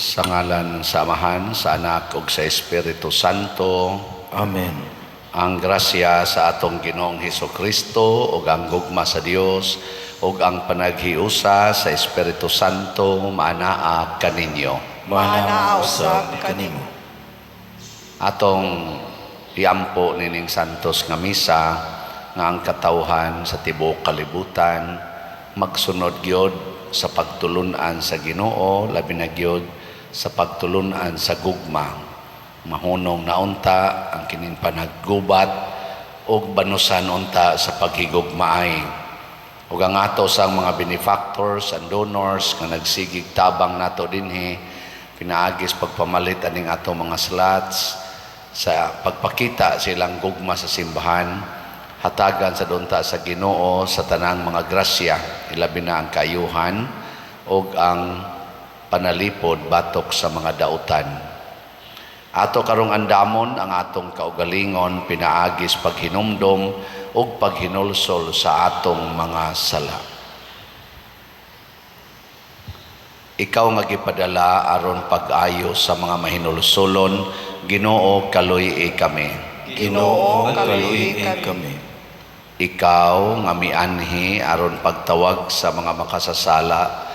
Sa ngalan sa Amahan, sa Anak ug sa Espiritu Santo. Amen. Ang grasya sa atong Ginoong Hesus Kristo ug ang gugma sa Dios ug ang panaghiusa sa Espiritu Santo maanaa kaninyo. Maanaa usab kanimo. Atong iampo nining santos nga misa nga ang katawhan sa tibuok kalibutan magsunod gyud sa pagtulunan sa Ginoo, labi na gyud sa pagtulunan sa gugma. Mahunong na unta ang kining panaggubat ug banusan unta sa paghigugmaay. Ug ang ato sang mga benefactors and donors nga nagsigig tabang nato dinhi pinaagis pagpamalit aning ato mga slots sa pagpakita silang gugma sa simbahan, hatagan sad unta sa Ginoo sa tanang mga grasya, ilabi na ang kaayuhan ug ang panalipod batok sa mga dautan. Ato karong andamon ang atong kaugalingon pinaagis paghinumdom ug paghinulsol sa atong mga sala. Ikaw nga gipadala aron pag-ayo sa mga mahinulsolon, Ginoo, kaluy-i kami. Ginoo, kaluy-i kami. Ikaw nga mianhi aron pagtawag sa mga makasasala,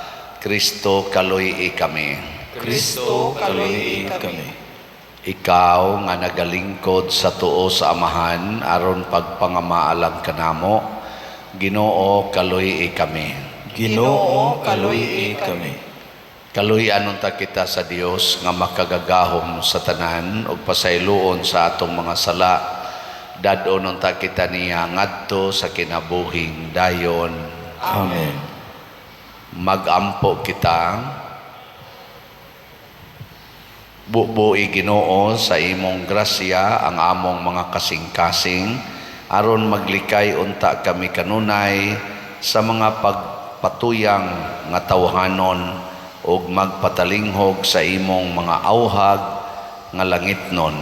Kristo, kaluy-i kami. Kristo, kaluy-i kami. Ikaw nga nagalingkod sa tuo sa Amahan aron pagpangamaalang kanamo, Ginoo, kaluy-i kami. Ginoo, kaluy-i kami. Kaluy-an unta kita sa Dios nga makagagahom sa tanan ug pasayloon sa atong mga sala. Dad-on unta kita niya ngadto sa kinabuhing dayon. Amen. Magampo kita. Bubuhi, Ginoo, sa imong grasya ang among mga kasing-kasing aron maglikay unta kami kanunay sa mga pagpatuyang nga tawhanon ug magpatalinghog sa imong mga auhag nga langitnon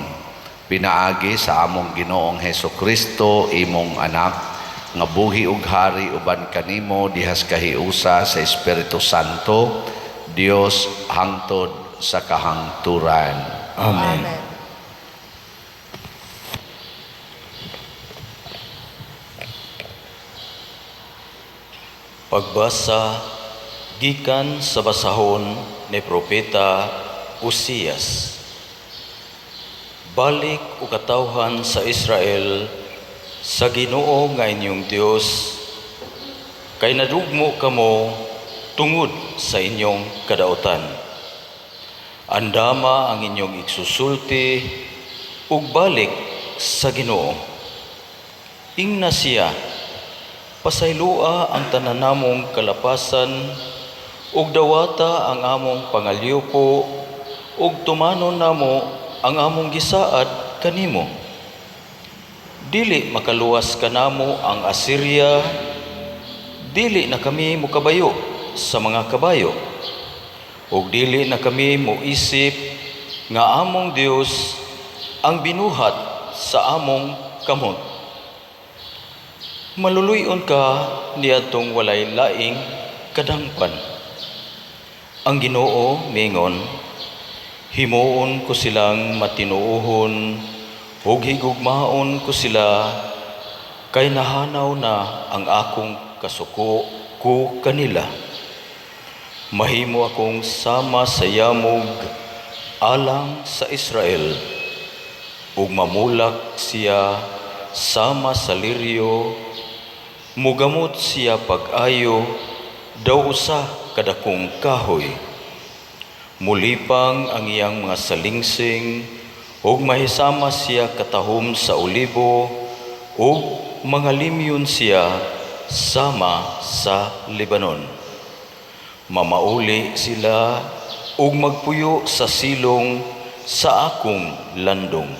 pinaagi sa among Ginoong Hesus Kristo, imong anak, nga buhi ug hari uban kanimo dihas kahiusa sa Espiritu Santo, Dios, hangtod sa kahangturan. Amen. Amen. Pagbasa gikan sa basahon ni Propeta Usías. Balik o katawhan sa Israel sa Ginoo nga inyong Dios, kay nadugmo kamo tungod sa inyong kadautan. Andama ang inyong igsusulti ug balik sa Ginoo. Ingna siya, "Pasayloa ang tanan namong kalapasan ug dawata ang among pangalyupo ug tumanon namo ang among gisaad kanimo. Dili makaluwas kanamo ang Assyria, dili na kami mokabayo sa mga kabayo, ug dili na kami moisip nga among Dios ang binuhat sa among kamot. Maluluy-on ka niadtong walay laing kadangpan." Ang Ginoo mingon, "Himuon ko silang matinuohon ug higugmaon ko sila, kay nahanaw na ang akong kasuko ko kanila. Mahimo akong sama sa yamog alang sa Israel, ug mamulak siya sama sa liryo, mugamot siya pag-ayo, daw usa kadakong kahoy. Mulipang ang iyang mga salingsing, ug mahisama siya katahom sa olibo, ug mga limyon siya sama sa Lebanon. Mamauli sila ug magpuyo sa silong sa akong landong.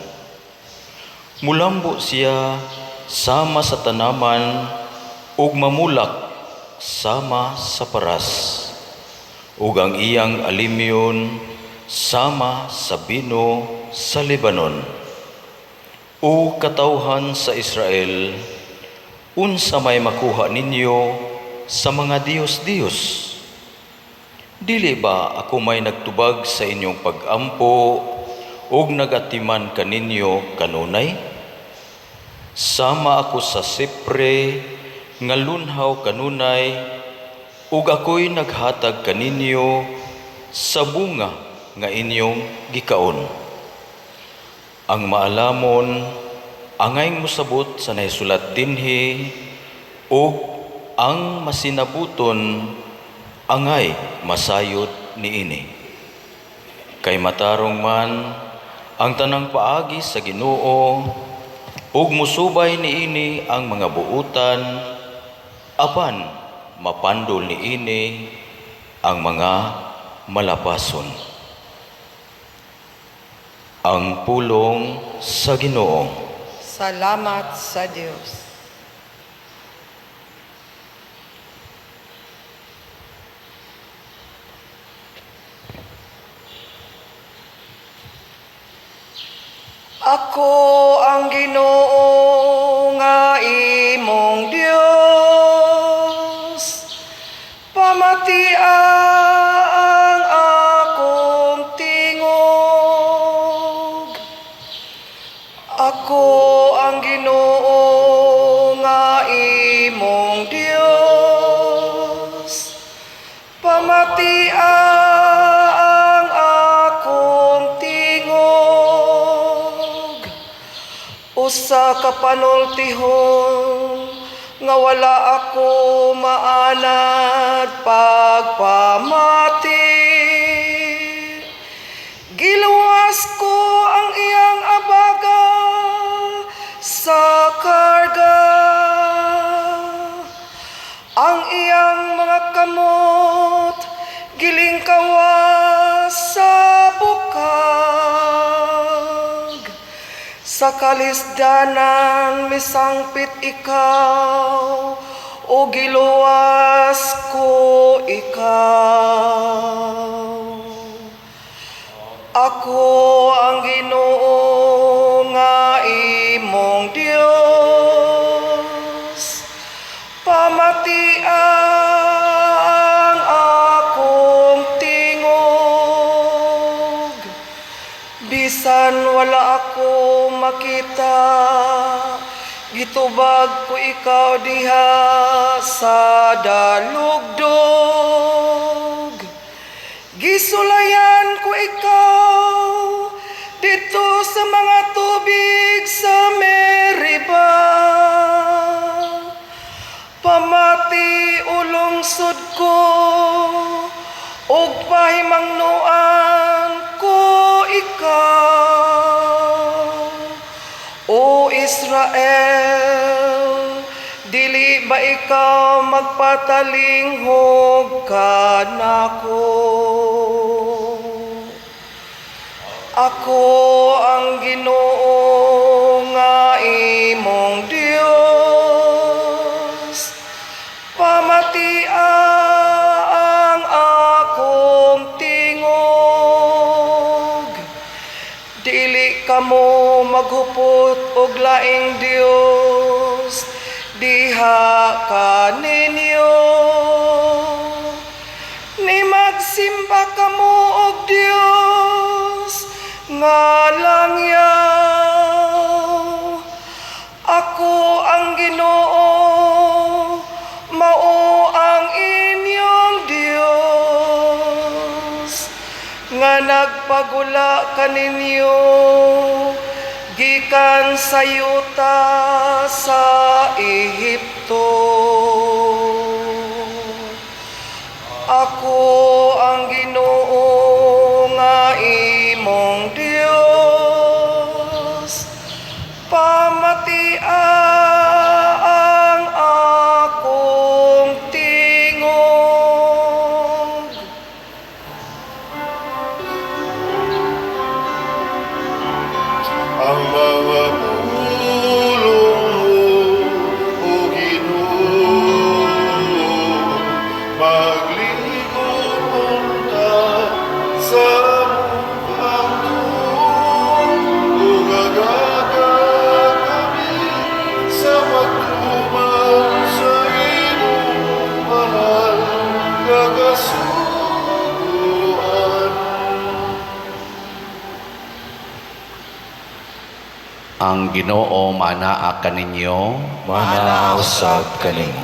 Mulambo siya sama sa tanaman ug mamulak sama sa paras. Ug ang iyang alimyon sama sa bino sa Lebanon. O katawhan sa Israel, unsa may makuha ninyo sa mga diyos-diyos? Dili ba ako may nagtubag sa inyong pag-ampo ug nagatiman kaninyo kanunay? Sama ako sa sipre nga lunhaw kanunay ug ako'y naghatag kaninyo sa bunga nga inyong gikaon. Ang maalamon angay mosabot sa nahisulat dinhi ug ang masinabuton angay masayod niini. Kay matarong man ang tanang paagi sa Ginoo ug musubay niini ang mga buutan, apan mapandol niini ang mga malapason. Ang pulong sa Ginoo. Salamat sa Dios. Ako ang Ginoo nga imong Dios. Pamatia ang akong tingog. Ako ang Ginoo nga imong Dios. Pamatia ang akong tingog. Usa ka panultihon nga wala ako maanad pagpamati. Giluwas ko ang iyang abaga sa karga. Ang iyang mga kamot gilingkawas sa bukag. Sa kalisdanan misangpit ikaw, o giluwas ko ikaw. Ako ang Ginoo nga imong Dios. Pamatia ang akong tingog. Bisan wala ako makita, gitubag ko ikaw diha sa dalugdog. Gisulayan ko ikaw didto sa mga tubig sa Meriba. Pamati, o lungsod ko, ug pahimangnoan ko ikaw. O Israel, dili ba ikaw magpatalinghog kanako? Ako ang Ginoo nga imong Dios. Pamatia ang akong tingog. Dili kamo maghupot og laing Dios diha kaninyo. Ni magsimba kamo og Dios nga langyaw. Ako ang Ginoo, mao ang inyong Dios nga nagpagula kaninyo gikan sa yuta sa Ehipto. Ako ang Ginoo nga imong Dios. Pamatia ang akong tingog. Ang mga pulong mo, O Ginoo, maglikop unta sa among pagtuo, ug agaga kami sa pagtuman sa imong mahal nga kasuguan. Ang Ginoo manaa kaninyo. Manaa usab kanimo.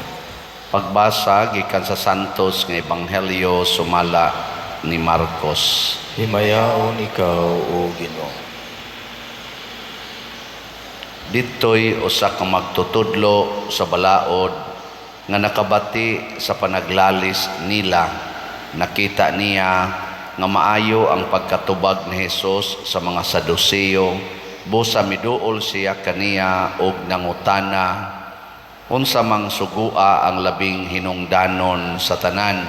Pagbasa gikan sa Santos nga Ebanghelyo sumala ni Marcos. Himayaon ikaw, o Ginoo. Dito'y usa ka magtutudlo sa balaod nga nakabati sa panaglalis nila. Nakita niya nga maayo ang pagkatubag ni Hesus sa mga Saduseo. Busa miduol siya kaniya og nangutana, "Unsa mang sugua ang labing hinungdanon sa tanan?"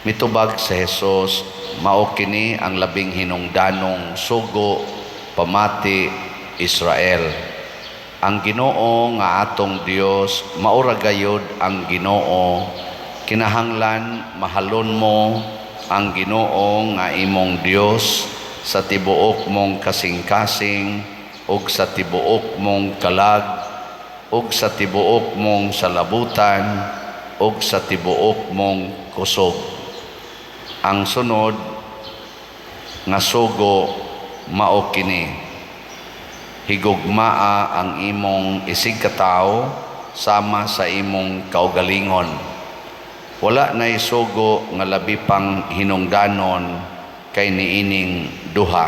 Mitubag si Hesus, "Mao kini ang labing hinungdanong sugo: Pamati, Israel. Ang Ginoo nga atong Dios mao ra gayud ang Ginoo. Kinahanglan mahalon mo ang Ginoo nga imong Dios sa tibuok mong kasing-kasing ug sa tibuok mong kalag ug sa tibuok mong salabutan ug sa tibuok mong kusog. Ang sunod nga sugo mao kini: Higugmaa ang imong isigkatawo sama sa imong kaugalingon. Wala nay sugo nga labi pang hinungdanon kay niining duha."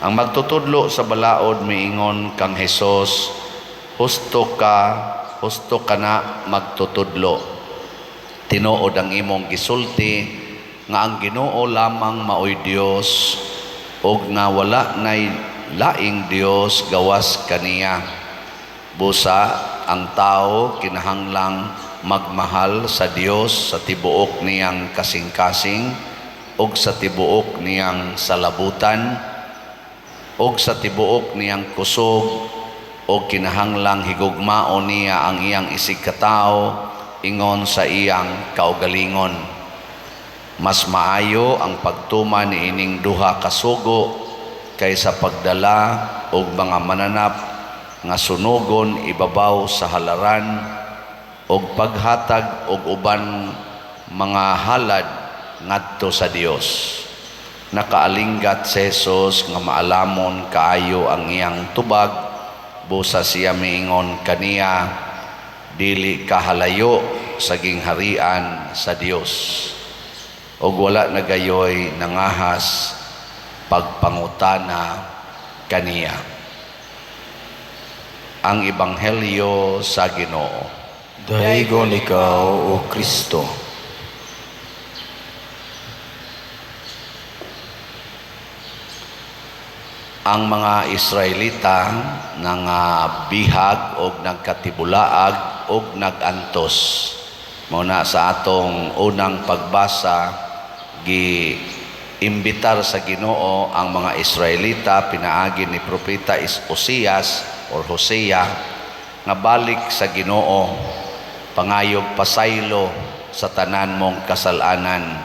Ang magtutudlo sa balaod miingon kang Hesus, "Husto ka, husto ka na magtutudlo. Tinuod ang imong gisulti nga ang Ginoo lamang maoy Dios ug nga wala nay laing Dios gawas kaniya. Busa ang tao kinahanglang magmahal sa Dios sa tibuok niyang kasing-kasing ug sa tibuok niyang salabutan ug sa tibuok niyang kusog, ug kinahanglang higugmaon niya ang iyang isigkatawo ingon sa iyang kaugalingon. Mas maayo ang pagtuman niining duha ka sugo kaysa pagdala og mga mananap nga sunugon ibabaw sa halaran og paghatag og uban mga halad ngadto sa Dios." Nakaalinggat si Jesus nga maalamon kaayo ang iyang tubag, busa siya miingon kaniya, "Dili ka halayo sa gingharian sa Dios." Ug wala na gayoy nangahas pagpangutana kaniya. Ang Ebanghelyo sa Ginoo. Daygon ikaw, O Kristo. Ang mga Israelita nga bihag og nagkatibulaag og nagantos. Mao na sa atong unang pagbasa, gi imbitar sa Ginoo ang mga Israelita pinaagi ni propeta Osias or Hosea nga balik sa Ginoo, pangayog pasaylo sa tanan mong kasalanan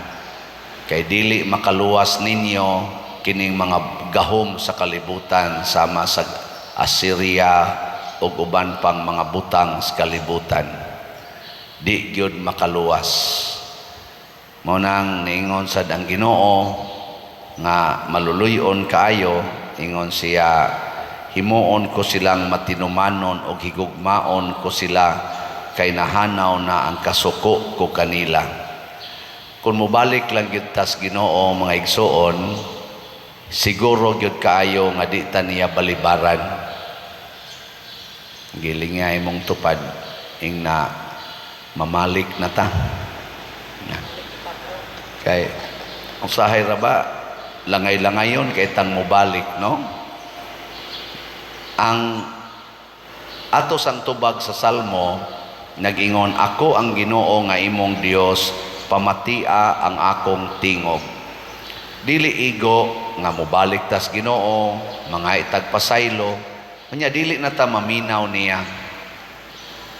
kay dili makaluwas ninyo kining mga gahom sa kalibutan sama sa Assyria ug uban pang mga butang sa kalibutan. Di gyud makaluwas. Mao nang niingon sad ang Ginoo nga maluluy-on kaayo. Ingon siya, "Himuon ko silang matinumanon og higugmaon ko sila kay nahanaw na ang kasuko ko kanila." Kung mobalik lang gyud tas Ginoo, mga igsuon, siguro gyud kaayo nga di ta niya balibaran. Giling nga imong tupad ing na mamalik na ta. Na. Kay usahay ra ba langay-langayon kay tang mobalik, no? Ang ato sang tubag sa Salmo nag-ingon, "Ako ang Ginoo nga imong Dios, pamatia ang akong tingog." Dili igo nga mobalik tas Ginoo, mga itagpasaylo, unya dili na ta maminaw niya.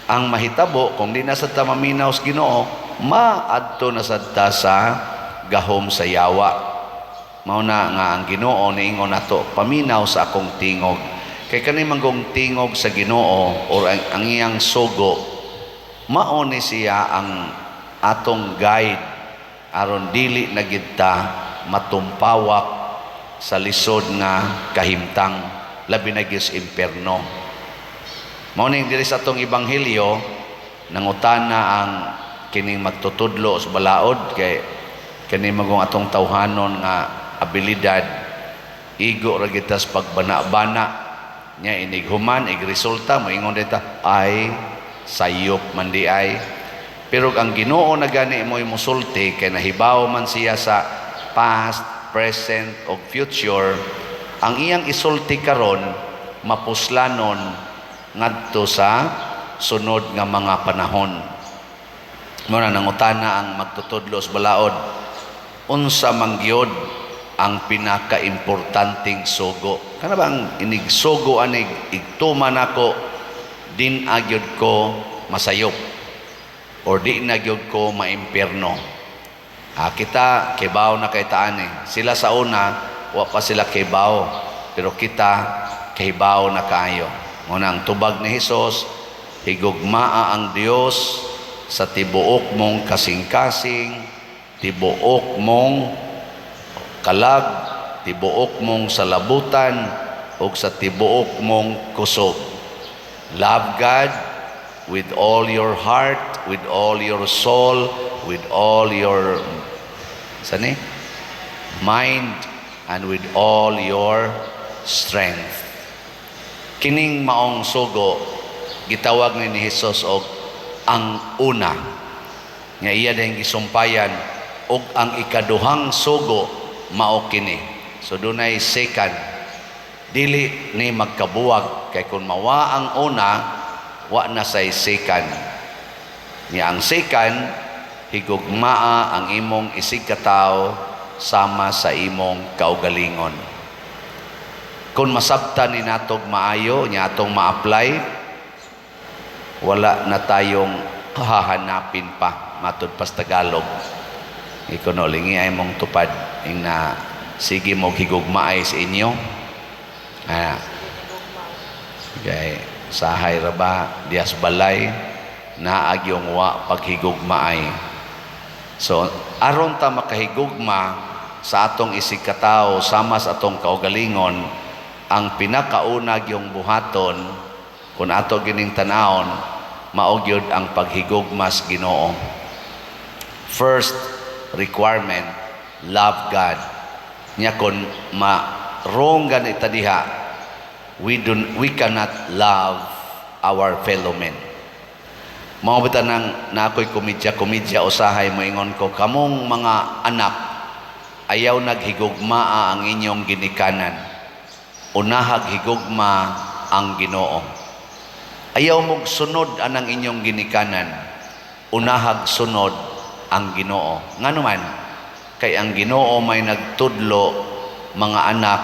Ang mahitabo kung di na sa ta maminaw sa Ginoo, maadto na sad ta sa gahom sa yawa. Mao na nga ang Ginoo niingon nato, "Paminaw sa akong tingog." Kay kani manggong tingog sa Ginoo or ang iyang sugo, mao ni siya ang atong guide aron dili na gid ta matumpawak sa lisod nga kahimtang. labi na gyud sa impierno. Mao ning diri sa atong ebanghelyo, nangutana ang kining magtutudlo sa balaod, kay kani magong atong tawhanon nga abilidad, igo ra kita sa pagbana-bana nya. Inig human igresulta, moingon dita, "Ay, sayop man di ay." Pero ang Ginoo na gani mo'y musulti kay nahibaw man siya sa past, present ug future. Ang iyang isulti karon mapuslanon ngadto sa sunod nga mga panahon. Mao na nangutana ang magtutudlo sa balaod, unsa man gyud ang pinakaimportanteng sugo? Kana bang inig sugo anig igtuman nako, din agyod ko masayop or di na gyud ko maimpierno? Ah, kita kibaw na kay taan eh. Sila sa una, wa pa sila kibaw, pero kita kibaw na kaayo. Mao na ang tubag ni Hesus, higugmaa ang Dios sa tibuok mong kasing-kasing, tibuok mong kalag, tibuok mong salabutan, ug sa tibuok mong kusog. Love God with all your heart, with all your soul, with all your sani? Mind, and with all your strength. Kining maong sugo, gitawag ni Jesus og ang una nga iya din gisumpayan, og ang ikaduhang sugo mao kini. So dunay second, dili ni magkabuwag, kay kung mawa ang una, wa na say second. Nya ang second, higugmaa ang imong isigkatawo sama sa imong kaugalingon. Kung masabtan ni natog maayo nya atong ma-apply, wala na tayong hahanapin pa, matud pas Tagalog. Ikuno lingi ay mong tupad ing na sige mo higugmaay sa inyo. Ah. Kay sahay ra ba dias balay naag yung wa paghigugmaay. So aron ta makahigugma sa atong isigkatawo sama sa atong kaugalingon, ang pinakauna yung buhaton kung ato gining tanawon, mao gyud ang paghigugma sa Ginoo. First requirement, love God. Nya kung ma-wrong ganita diha, we cannot love our fellow men. Mao bitaw nang na ako'y komedya-komedya usahay, moingon ko, kamong mga anak, ayaw naghigugmaa ang inyong ginikanan. Unahag higugma ang Ginoo. Ayaw mong sunod anang inyong ginikanan. Unahag sunod ang Ginoo. Ngano man, kay ang Ginoo may nagtudlo, mga anak,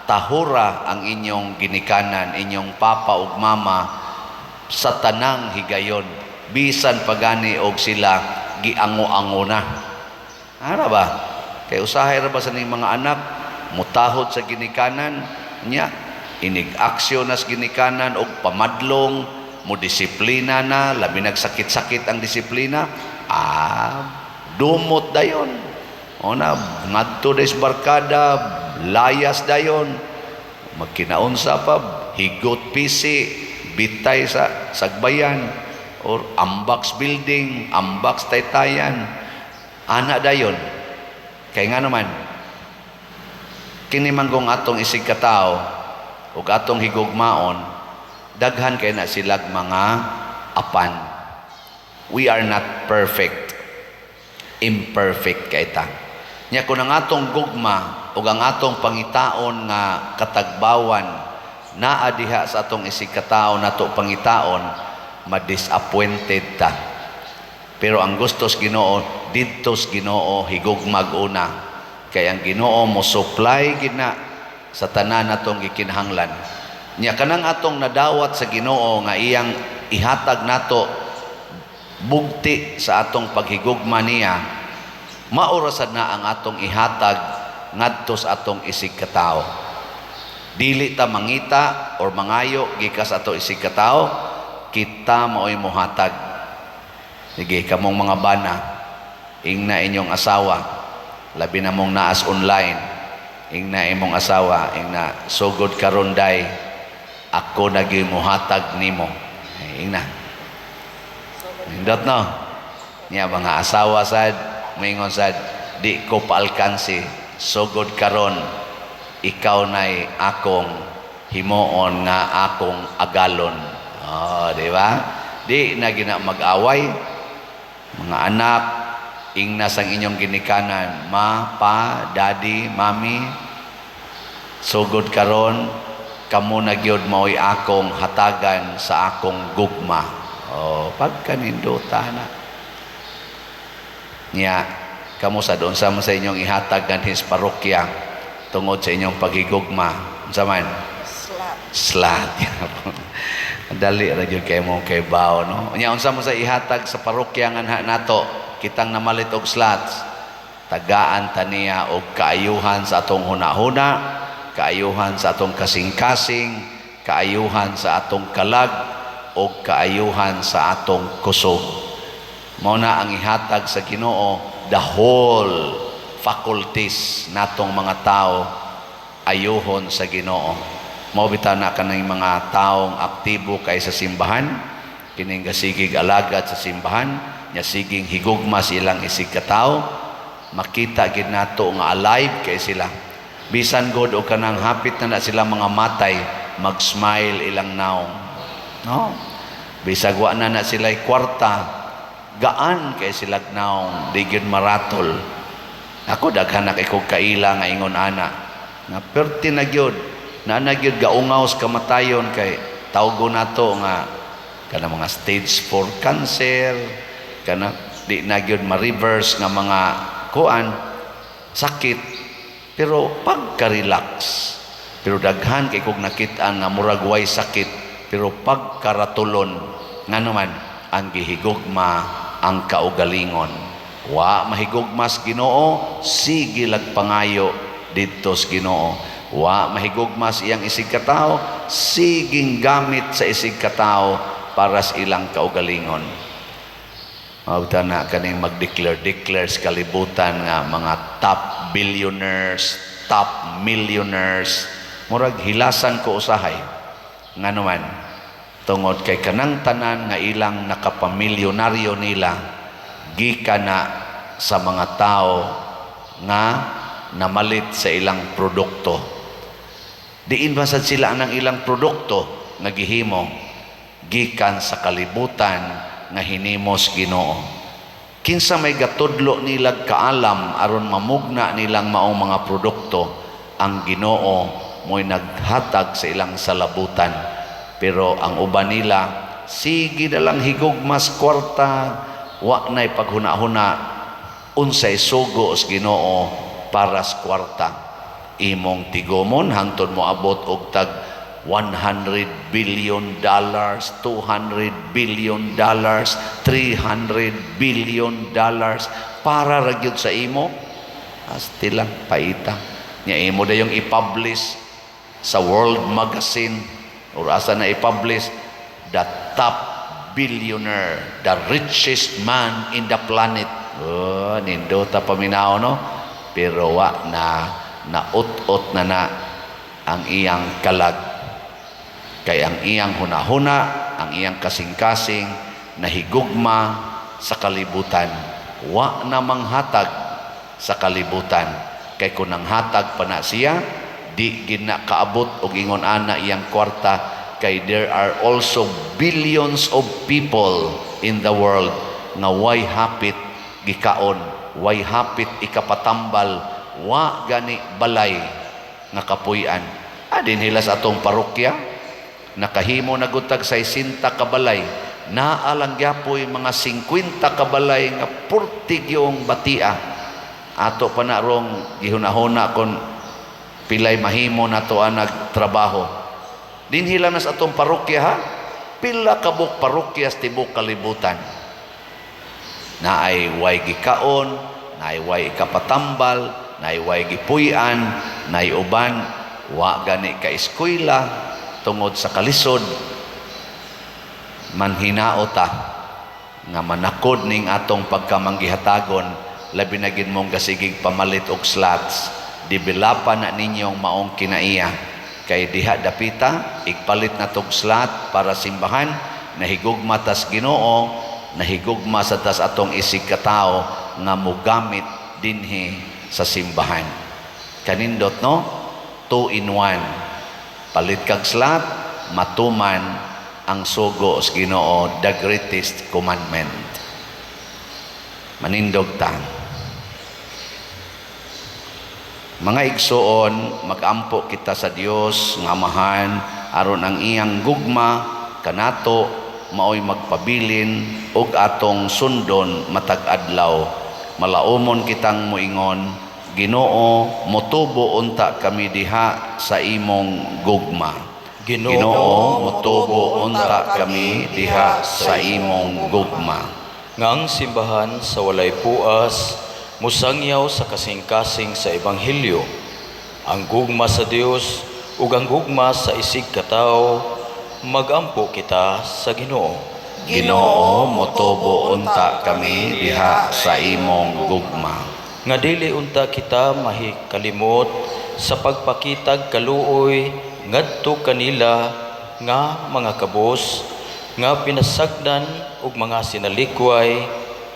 tahura ang inyong ginikanan, inyong papa ug mama sa tanang higayon. Bisan pagani og sila giango-ango na. Ara ba? Kay usahay ra ba sa ning mga anak mutahod sa ginikanan nya, inig aksyon nas ginikanan og pamadlong, mo disiplina na, labi nagsakit-sakit ang disiplina, ah, dumot dayon o na ngadto des barkada, layas dayon, magkinaunsa pa, higot pisi, bitay sa sagbayan or ambaks building, ambaks taytayan ana dayon. Kay nga naman, kini manggong atong isig katao ug atong higugmaon, daghan kay na silag mga apan. We are not perfect, imperfect kay ta. Nya kung ang atong gugma ug ang atong pangitaon nga katagbawan naa diha sa atong isig katao nato pangitaon, ma-disappointed ta. Pero ang gustos Ginoo, didtos Ginoo higugmag una, kay ang Ginoo mo supply gina sa tanan natong gikinahanglan. Nya kanang atong nadawat sa Ginoo nga iyang ihatag nato bugti sa atong paghigugma niya, maorasad na ang atong ihatag ngadto sa atong isig katao. Dili ta mangita or mangayo gikas ato isig katao, kita maoy mohatag. Sige, kamong mga bana, ingna inyong asawa, labi na mong naas online. Ingna imong asawa, ingna, "Sugod karon day, ako na gyud mohatag nimo." Eh, ingna. Nindot, no? Niya mga asawa sad, moingon sad, "Di ko paalkansi, sugod karon, ikaw na'y akong himuon nga akong agalon." Oh, di ba? Di na gina mag-away. Mga anak, ingna sang inyong ginikanan, "Ma, pa, daddy, mami, sugod karon, kamo na gyud mao'y akong hatagan sa akong gugma." Oh, pagkanindota na. Nya, kamo sa doon sa sa inyong ihatag ganhi sa parokya tungod sa inyong paghigugma? Unsa man? Slot. Slot. Dali ra gyud kay mo kay bao, no? Nya, unsa mo sa ihatag sa parokya nganha nato kitang namalit og slots? Tagaan taniya og kaayuhan sa atong hunahuna, kaayuhan sa atong kasing-kasing, kaayuhan sa atong kalag og kaayuhan sa atong kusog. Mao na ang ihatag sa Ginoo, the whole faculties natong mga tao ayuhon sa Ginoo. Mao bitaw na kanang mga taong aktibo kay sa simbahan, kining gasigig alagad sa simbahan, nya siging higugma sa ilang isig katawo, makita gid nato nga alive kay sila. Bisan god o kanang hapit na na sila mga matay, mag-smile ilang naong. No? Bisag wa na na sila kwarta, gaan kay sila naong, di gyud maratol. Ako, daghan na kay kog kaila nga ingon ana. Nga perti na gyud, na gyud gaungaw sa kamatayon kay tawgo nato nga kana mga stage 4 cancer, kana di na gyud ma-reverse nga mga kuan sakit, pero pagka-relax. Pero daghan kay kog nakit-an nga murag way sakit pero pagkaratulon. Ngano man? Ang gihigugma ang kaugalingon. Wa mahigugma sa Ginoo, sige lag pangayo didto sa Ginoo. Wa mahigugma sa iyang isig katawo, siging gamit sa isig katawo para sa ilang kaugalingon. Mao na kaning mag-declare declare sa kalibutan nga mga top billionaires, top millionaires, murag hilasan ko usahay. Ngano man? Tungod kay kanang tanan nga ilang nakapamilyonaryo nila gikan na sa mga tao nga namalit sa ilang produkto. Diin ba sad sila ang ilang produkto nga gihimo? Gikan sa kalibutan nga hinimos Ginoo. Kinsa may gatudlo nilag kaalam aron mamugna nilang maong mga produkto? Ang Ginoo mo'y naghatag sa ilang salabutan. Pero ang uban nila sige na lang higugmas kwarta, wa na'y paghuna-huna unsay sugo sa Ginoo para sa kwarta. Imong tigomon hangtod mo abot og tag $100 billion, $200 billion, $300 billion para ra gyud sa imo. Asti lang paita. Nya imo dayong i-publish sa World Magazine or asa na i-publish, the top billionaire, the richest man in the planet. Oh, nindota paminaw, no? Pero wa na, naut-ot na na ang iyang kalag. Kay ang iyang hunahuna, ang iyang kasing-kasing, nahigugma sa kalibutan. Wa na manghatag sa kalibutan. Kay kung nanghatag pa na siya, di gina kaabot og ingon ana iyang kwarta, kay there are also billions of people in the world nga way hapit gikaon, way hapit ikapatambal, wa gani balay nga kapuy-an. Adin hila sa atong parokya, nakahimo na gud tag 60 ka balay, naa lang gyapoy mga 50 ka balay nga purtig yung batia. Ato pa na rong gihunahuna kon pilay mahimo nato ang nagtrabaho. Dinhi lang na sa atong parokya, ha, pila kabuk parokya sa tibok kalibutan naay way gikaon, naay way ikapatambal, naay way gipuy-an, naay uban wa gani ka eskwela tungod sa kalisod. Manhinao ta nga manakod ning atong pagkamanggihatagon, labi na gid mong gasigig pamalit og slots. Developan na ninyong maong kinaiya. Kay diha dapita, igpalit na tog slot para simbahan, nahigugma tas Ginoo, nahigugma sa tas atong isig katao nga mogamit dinhi sa simbahan. Kanindot, no? Two in one. Palit kag slot, matuman ang sugo sa Ginoo, the greatest commandment. Manindog ta. Mga igsuon, magampo kita sa Dios nga Amahan aron ang iyang gugma kanato maoy magpabilin ug atong sundon matag adlaw. Malaumon kitang moingon, Ginoo, motubo unta kami diha sa imong gugma. Ginoo, Ginoo, motubo unta kami diha sa imong gugma. Nga ang simbahan sa walay puas musangyaw sa kasing-kasing sa ebanghelyo, ang gugma sa Dios ug ang gugma sa isig katawo, magampo kita sa Ginoo. Ginoo, motubo unta kami diha sa imong gugma. Nga dili unta kita mahikalimot sa pagpakitag kaluoy ngadto kanila nga mga kabos nga pinasagdan ug mga sinalikway,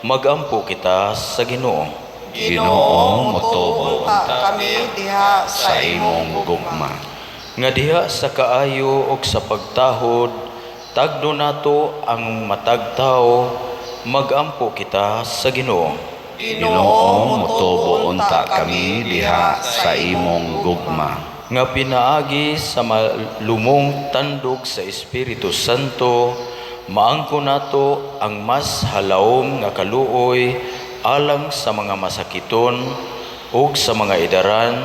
magampo kita sa Ginoo. Ginoo, motubo unta kami diha sa imong gugma. Nga diha sa kaayo ug sa pagtahod tagdo nato ang matag tawo, magampo kita sa Ginoo. Ginoo, motubo unta kami diha sa imong gugma. Nga pinaagi sa malumong tandog sa Espiritu Santo, maangko nato ang mas halawom nga kaluoy alang sa mga masakiton ug sa mga idaran,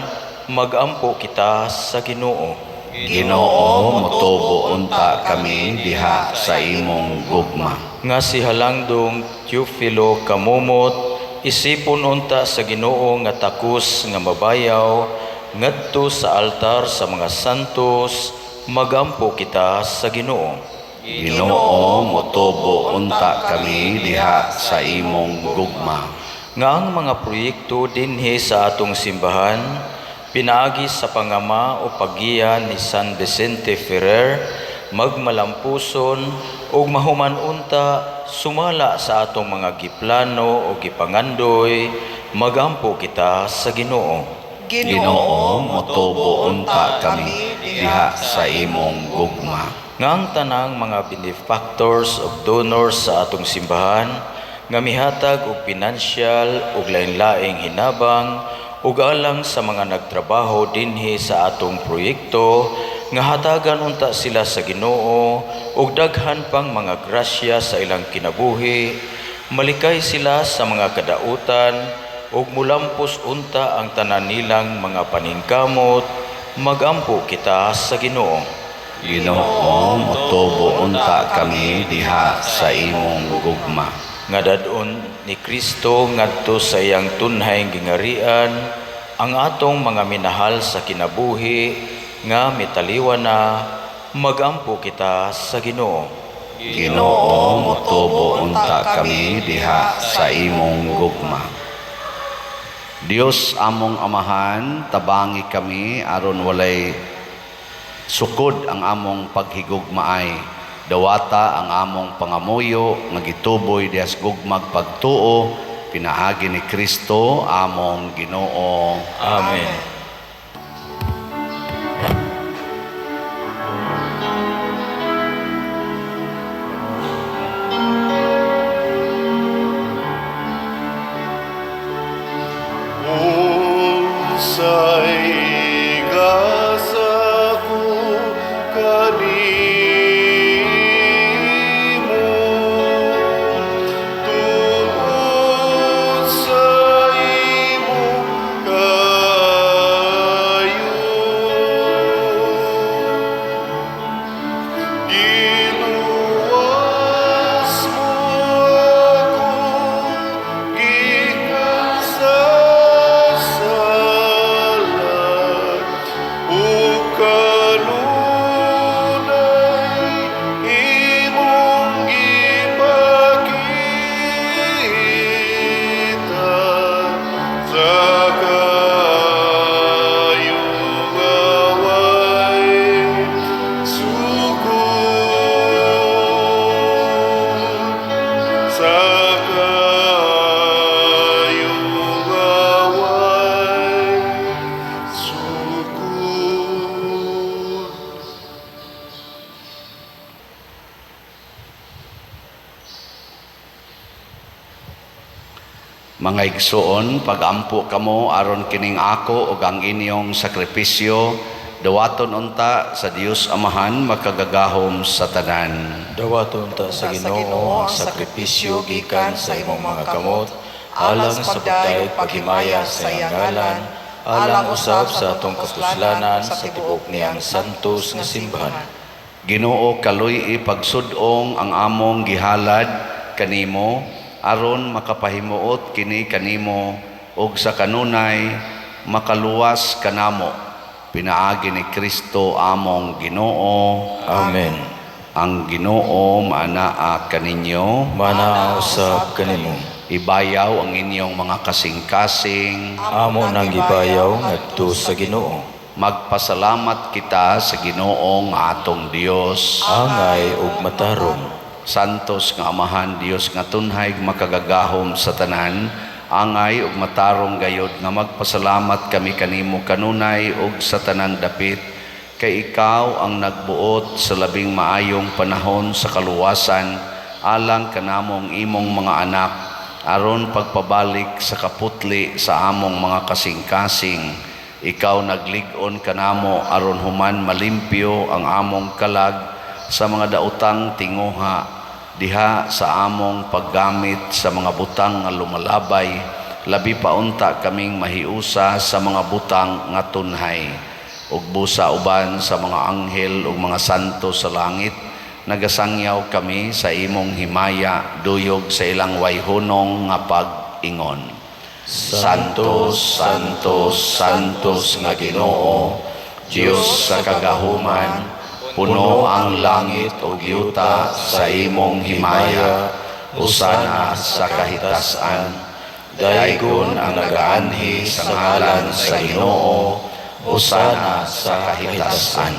magampo kita sa Ginoo. Ginoo, motubo unta kami diha sa imong gugma. Nga si Halangdong Teofilo Camomot isipon unta sa Ginoo nga takos nga mabayaw ngadto sa altar sa mga santos, magampo kita sa Ginoo. Ginoo, motubo unta kami diha sa imong gugma. Nga ang mga proyekto dinhi sa atong simbahan pinaagi sa pangama o paggiya ni San Vicente Ferrer magmalampuson ug mahuman unta sumala sa atong mga giplano o gipangandoy, magampo kita sa Ginoo. Ginoo, motubo unta kami diha sa imong gugma. Nga ang tanang mga benefactors ug donors sa atong simbahan nga mihatag og pinansyal ug lain-laing hinabang ug alang sa mga nagtrabaho dinhi sa atong proyekto, nga hatagan unta sila sa Ginoo og daghan pang mga grasya sa ilang kinabuhi, malikay sila sa mga kadautan ug mulampos unta ang tanan nilang mga paningkamot, magampo kita sa Ginoo. Ginoo, motubo unta kami diha sa imong gugma. Nga dad-on ni Kristo ngadto sa iyang tunhay gingarian ang atong mga minahal sa kinabuhi nga mitaliwa na, magampo kita sa Ginoo. Ginoo, motubo unta kami diha sa imong gugma. Dios among Amahan, tabangi kami aron walay sukod ang among paghigugmaay. Dawata ang among pangamuyo nga gituboy dihas gugmag pagtuo pinaagi ni Kristo among Ginoo. Amen. Unsay gasa ko kanimo tungod sa imong kaayo? Giluwas mo ako gikan sa sala. Mga igsoon, pagampo kamo aron kining ako ug ang inyong sakripisyo dawaton unta sa Dios Amahan makagagahom sa tanan. Dawaton ta sa Ginoo ang sakripisyo gikan sa imong mga kamot, alang sa pagdayeg paghimaya sa iyang ngalan, alang usab sa atong kapuslanan sa tibuok niyang santos nga simbahan. Ginoo, kaluy-i pagsud-ong ang among gihalad kanimo aron makapahimuot kini kanimo ug sa kanunay makaluwas kanamo pinaagi ni Kristo among Ginoo. Amen. Ang Ginoo maanaa kaninyo. Manaa usab kanimo. Ibayaw ang inyong mga kasing-kasing. Amo nang gibayaw ngadto sa Ginoo. Magpasalamat kita sa Ginoong atong Dios. Angay ug matarong. Santos nga Amahan, Dios nga tunhay makagagahom sa tanan, angay ug matarong gayod nga magpasalamat kami kanimo kanunay ug sa tanang dapit, kay ikaw ang nagbuot sa labing maayong panahon sa kaluwasan alang kanamong imong mga anak, aron pagpabalik sa kaputli sa among mga kasing-kasing. Ikaw naglig-on kanamo aron human malimpyo ang among kalag sa mga daotang tinguha diha sa among paggamit sa mga butang nga lumalabay, labi pa unta kaming mahiusa sa mga butang nga tunhay. Ug busa uban sa mga anghel ug mga santo sa langit, nagasangyaw kami sa imong himaya duyog sa ilang wayhunong nga pag-ingon. Santo, Santo, Santos nga Ginoo, Dios sa kagahuman, puno ang langit ug yuta sa imong himaya. Usana sa kahitasan. Daygon ang nagaanhi sa ngalan sa Ginoo. Usana sa kahitasan.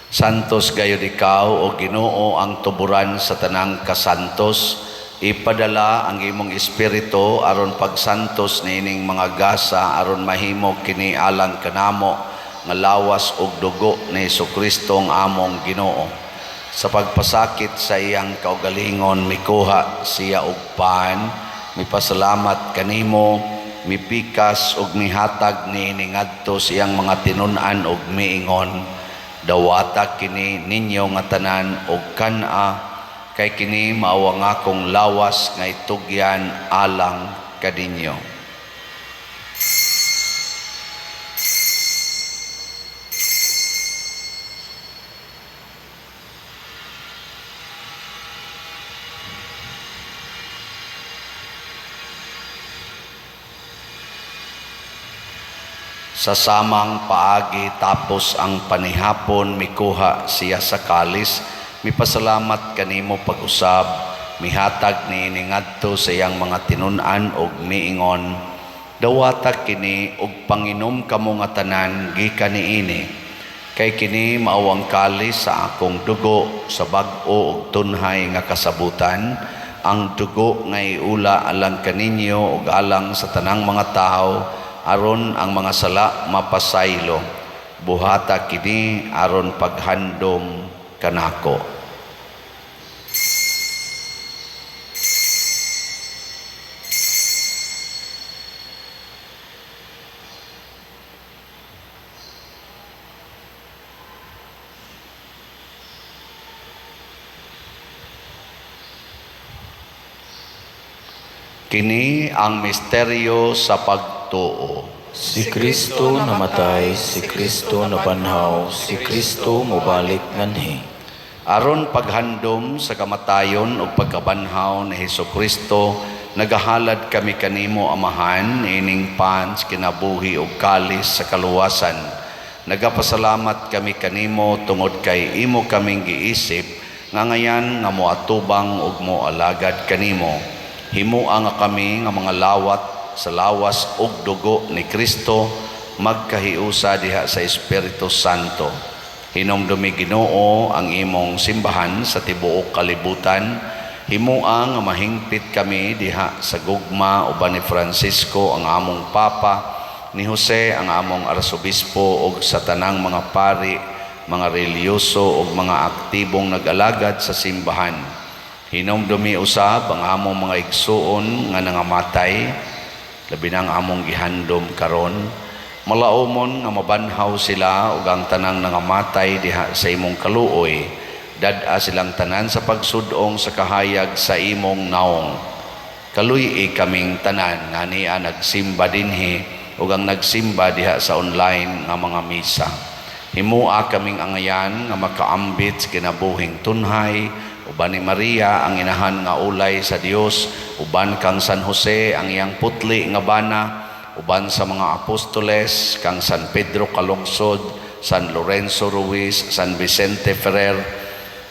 Santos gayud ikaw, o Ginoo, ang tuburan sa tanang kasantos. Ipadala ang imong espiritu aron pagsantos niining mga gasa aron mahimo kini alang kanamo nga lawas ug dugo ni Hesukristo ang among Ginoo. Sa pagpasakit sa iyang kaugalingon, mikuha siya og pan, mipasalamat kanimo, mipikas ug mihatag niini ngadto sa iyang mga tinun-an ug miingon: "Dawata kini ninyo nga tanan og kan-a, kay kini mao ang akong lawas nga itugyan alang kaninyo." Sa samang paagi, tapos ang panihapon, mikuha siya sa kalis, mipasalamat kanimo pag-usab, mihatag niini ngadto sa iyang mga tinun-an og miingon: "Dawata kini ug panginom kamo nga tanan gikan niini, kay kini mao ang kalis sa akong dugo sa bag-o ug tunhay nga kasabutan, ang dugo nga iula alang kaninyo ug alang sa tanang mga tawo aron ang mga sala mapasaylo. Buhata kini aron paghandom kanako." Kini ang misteryo sa pagtuo. Si Kristo namatay, si Kristo nabanhaw, si Kristo mobalik nganhi. Aron paghandom sa kamatayon ug pagkabanhaw ni Hesukristo, nagahalad kami kanimo, Amahan, ining pan sa kinabuhi ug kalis sa kaluwasan. Nagapasalamat kami kanimo tungod kay imo kaming giisip nga ngayan nga moatubang ug moalagad kanimo. Himoa nga kami nga mga lawat sa lawas ug dugo ni Kristo magkahiusa diha sa Espiritu Santo. Hinumdumi, Ginoo, ang imong simbahan sa tibuok kalibutan. Himoa nga mahingpit kami diha sa gugma uban ni Francisco ang among Papa, ni Jose ang among Arsobispo ug sa tanang mga pari, mga relihiyoso ug mga aktibong nag-alagad sa simbahan. Hinumdumi usab ang among mga igsuon nga nangamatay, labi na ang among gihandom karon. Malaumon nga mabanhaw sila ug ang tanang nangamatay diha sa imong kaluoy. Dad-a silang tanan sa pagsud-ong sa kahayag sa imong naong. Kaluy-i kaming tanan nga ania nagsimba dinhi ug ang nagsimba diha sa online nga mga misa. Himua kaming angayan nga makaambit sa kinabuhing tunhay uban ni Maria, ang inahan nga ulay sa Dios, uban kang San Jose, ang iyang putli nga bana, uban sa mga apostoles, kang San Pedro Calungsod, San Lorenzo Ruiz, San Vicente Ferrer,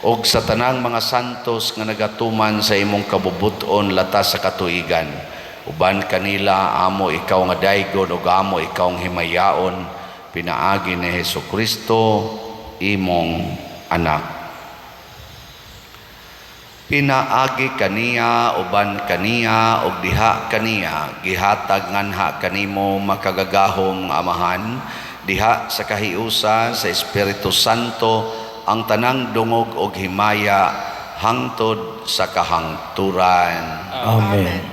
ug sa tanang mga santos nga nagatuman sa imong kabubut-on latas sa katuigan. Uban kanila amo ikaw nga daygon ug amo ikaw nga himayaon pinaagi ni Hesus Kristo, imong anak. Pinaagi kaniya, uban kaniya, ug diha kaniya, gihatag nganha kanimo, makagagahom nga Amahan, diha sa kahiusa sa Espiritu Santo, ang tanang dungog ug himaya hangtod sa kahangturan. Amen.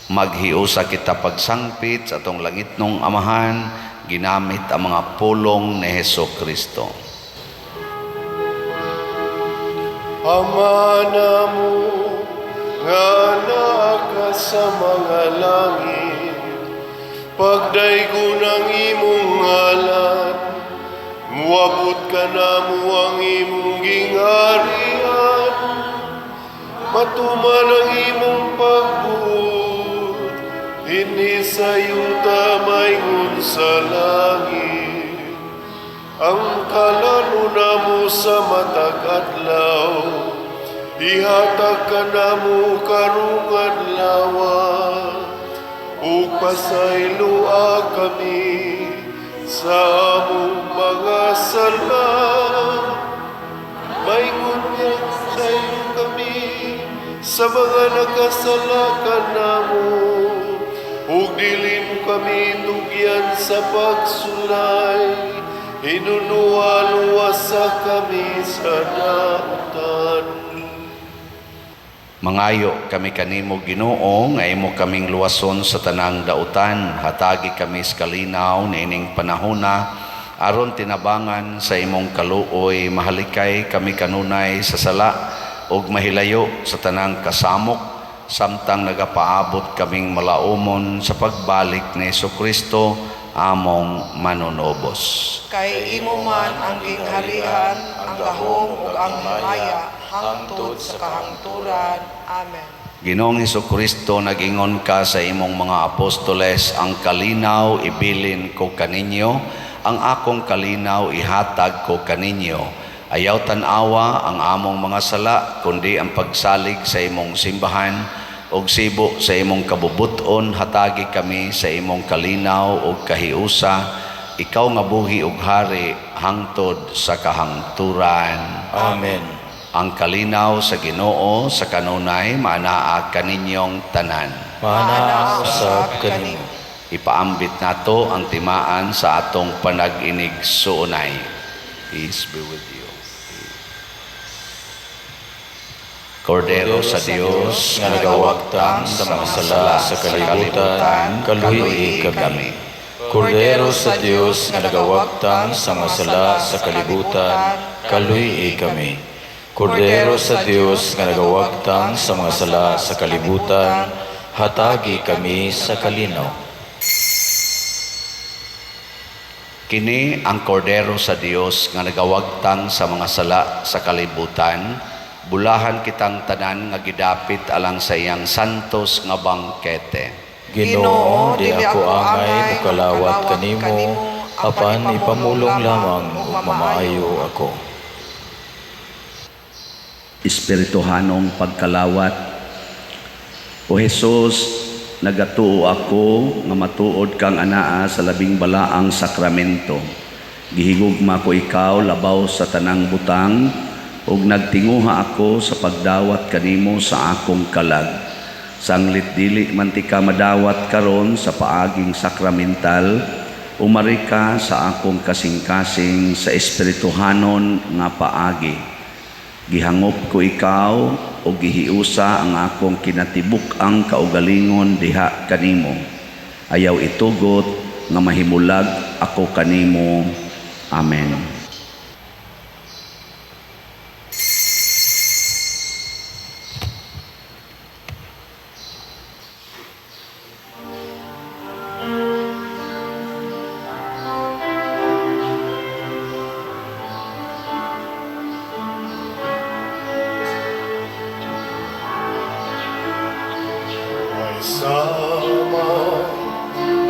Maghiusa kita pagsangpit sa atong langitnong Amahan ginamit ang mga pulong ni Hesus Kristo. Ama namo nga naa ka sa mga langit, pagdaygon ang imong ngalan, muabot kanamo ang imong gingharian, matuman ang imong pagbuot, dinhi sa yuta maingon sa langit. Ang kalanon namo sa matag adlaw, ihatag kanamo karong adlawa, ug pasayloa kami sa among mga sala, maingon nga nagpasaylo kami sa mga nakasala kanamo. Ug dili mo kami tugyan sa pagsulay, hinunoa luwasa kami sa dautan. Mangayo kami kanimo, Ginoo, nga imo kaming luwason sa tanang dautan. Hatagi kami sa kalinaw niining panahona aron tinabangan sa imong kaluoy mahalikay kami kanunay sa sala ug mahilayo sa tanang kasamok samtang nagapaabot kaming malaumon sa pagbalik ni Kristo, among manunobos. Kay imo man ang gingharian, ang gahom ug ang himaya hangtod sa kahangturan. Amen. Ginoong Kristo, nag-ingon ka sa imong mga apostoles, "Ang kalinaw ibilin ko kaninyo, ang akong kalinaw ihatag ko kaninyo." Ayaw tan-awa ang among mga sala, kundi ang pagsalig sa imong simbahan, ug sibo sa imong kabubuton hatagi kami sa imong kalinaw ug kahiusa, ikaw nga buhi ug hari hangtod sa kahangturan. Amen. Ang kalinaw sa Ginoo sa kanunay maanaa kaninyong tanan. Maanaa usab kanimo. Ipaambit nato ang timaan sa atong panag-inigsuonay. Peace be with you. Kordero sa Dios nga nagawagtang sa mga sala sa kalibutan, kaluy-i kami. Kordero sa Dios nga nagawagtang sa mga sala sa kalibutan, kaluy-i kami. Kordero sa Dios nga nagawagtang sa mga sala sa kalibutan, hatagi kami sa kalinaw. Kini ang Kordero sa Dios nga nagawagtang sa mga sala sa kalibutan. Bulahan kitang tanan nga gidapit alang sa iyang santos nga bangkete. Ginoo, di ako angay mokalawat kanimo, apan ipamulong lamang ug mamaayo ako. Espirituhanong pagkalawat. O Hesus, nagatuo ako nga matuod kang anaa sa labing balaang sakramento. Gihigugma ko ikaw labaw sa tanang butang ug nagtinguha ako sa pagdawat kanimo sa akong kalag. Sanglit dili man tika madawat karon sa paaging sakramental, umari ka sa akong kasing-kasing sa espirituhanon nga paagi. Gihangop ko ikaw ug gihiusa ang akong kinatibuk-ang kaugalingon diha kanimo. Ayaw itugot nga mahimulag ako kanimo. Amen. May sama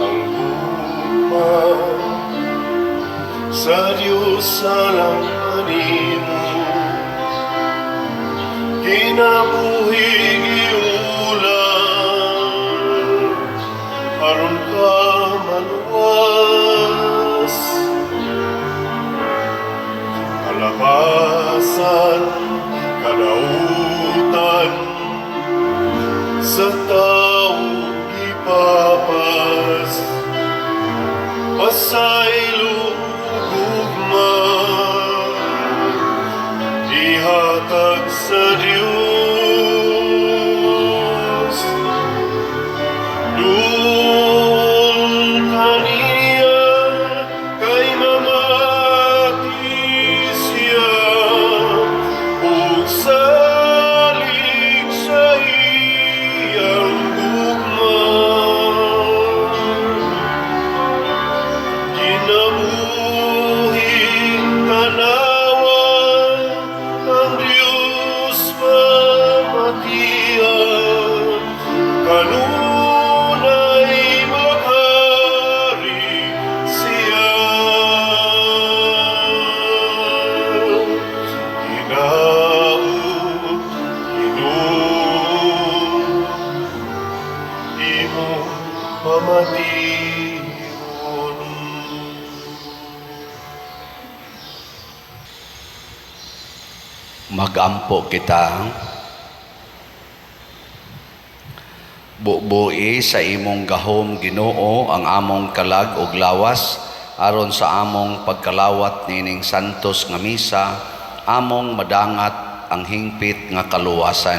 ang gugma sa Diyos alang kanimo, kinabuhi giulam aron ka maluwas, kalabasan, kadautan sa tao ipapas, pasaylo gugma ihatag sa Dios. Duol kaniya kay mamati siya ug salig sa iyang gugma. Kinabuhi tanawa ang Diyos pamatian, kanunay maghari siya. Hinaut, Ginoo, imong pamation. Magampo kita. Bubui sa imong gahom, Ginoo, ang among kalag ug lawas aron sa among pagkalawat nining santos nga misa among madangat ang hingpit nga kaluwasan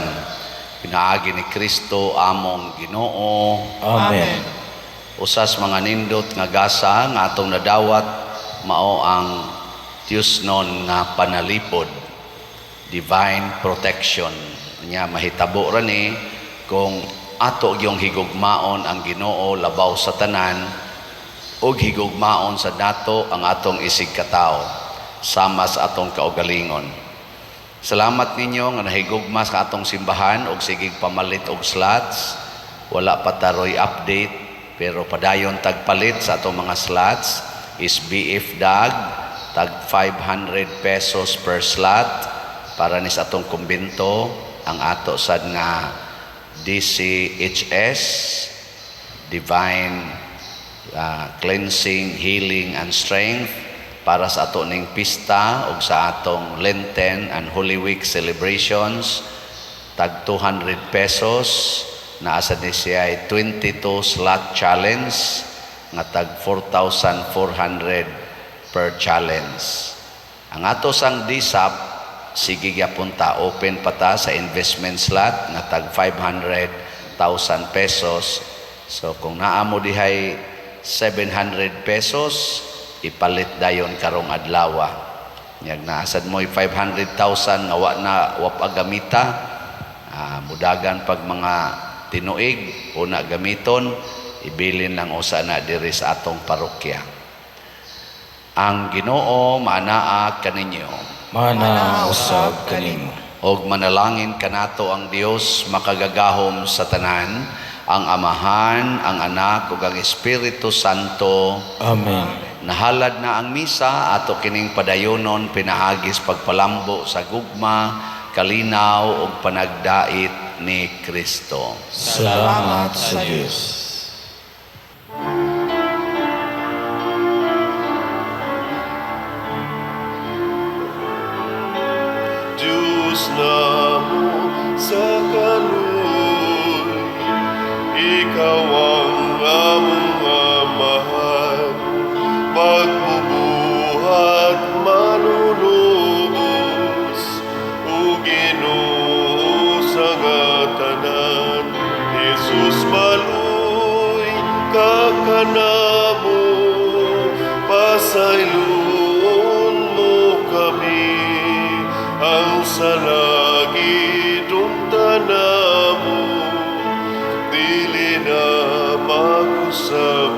pinaagi ni Kristo among Ginoo. Amen. Usas mga nindot nga gasa nga atong nadawat mao ang Diyosnon nga panalipod, divine protection. Nya mahitabo ra ni kung ato gyung higugmaon ang Ginoo labaw sa tanan ug higugmaon sa nato ang atong isig katawo sama sa atong kaugalingon. Salamat ninyo nga nahigugma sa atong simbahan og sigig pamalit og slots. Wala pa taroy update pero padayon tagpalit sa atong mga slots is BF Dag tag 500 pesos per slot para ni sa atong kumbento. Ang ato sad nga DCHS, Divine Cleansing, Healing and Strength, para sa ato ning pista ug sa atong Lenten and Holy Week celebrations tag 200 pesos. Naa sad ni siya ay 22 slot challenge nga tag 4,400 per challenge. Ang ato sang DSAP, sige gyapon ta, open pa ta sa investment slot nga tag 500,000 pesos. So kung naa mo dihay 700 pesos, ipalit dayon karong adlaw. Nyag naasad mo'y 500,000 nga wa na wa pa gamita, mudagan pag mga tinuig una gamiton, ibilin lang usa na diri sa atong parokya. Ang Ginoo maanaa kaninyo. Mana usab kanimo. Og manalangin kanato ang Dios makagagahom sa tanan, ang Amahan, ang Anak ug ang Espiritu Santo. Amen. Nahalad na ang misa, ato kining padayonon pinaagis pagpalambo sa gugma, kalinaw ug panagdait ni Kristo. Salamat sa Dios. Diyos namo sa kaluoy, ikaw ang among Amahan, magbubuhat manunubos, o Ginoo. Kanamo, pasayloon mo kami, ang sala gidumtan namo, dili na makusab.